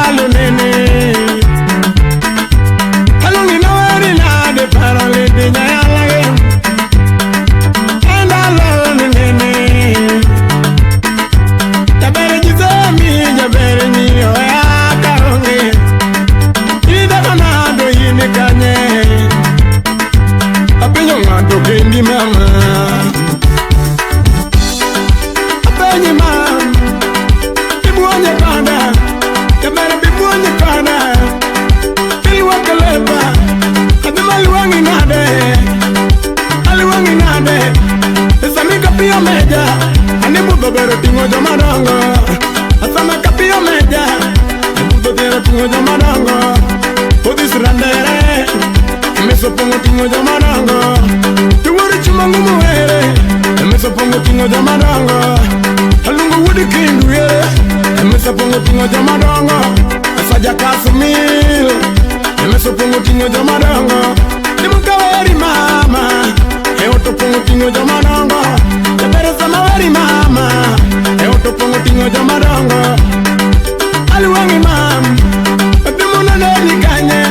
Alalo nene Alungi na weri nade paro lidi nyayalage Andalo nene Jabere jizemi jabere nyiyo ya kaonge Ida kanado yini kanye Apenyo ng'ato kendi mama Apenyi mama Bibuonye kada Jabere bibuonye kada Bilwakelepa Adima luwangi nade Aluwangi nade Esami kapiyo meja Ane budho bero ting'o jomadongo Asama kapiyo meja Budho bero ting'o jomadongo Odhis randere Emeso pongo ting'o jomadongo Tuwori chuma ngumu were Emeso pongo ting'o jomadongo Alungu wudi kindu yere Emeso pongo ting'o jomadongo Asaja kasumil Emeso pongo ting'o jomadongo Nimukaweri mama Eoto pongo ting'o jomadongo Jabere sama weri mama Eoto pongo ting'o jomadongo Aluwangi mam Adimuna neni kanye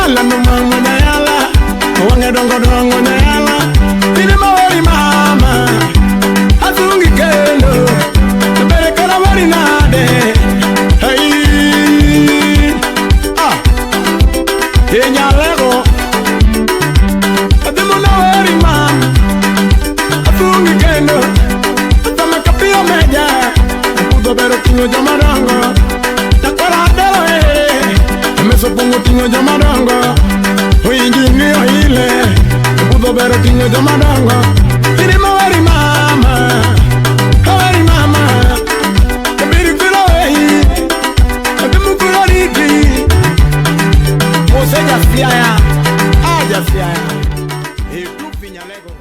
Ala no mama nyayala Wange dongo dongo nyayala Tine maweri mama Asungi kendo Jabere kara weri nade Hey Ah Inyalego Adimuna weri mam Asungi kendo Atama kapiyo meja Budho bero ting'o jomadongo Takwara adelo Emeso pongo ting'o jomadongo Oinjini oile Budho bero ting'o jomadongo Tini maweri mama Weri mama Ebiri kula wei Adimu kula riti Mose jasiaya Ajasiaya Itupi nyalego.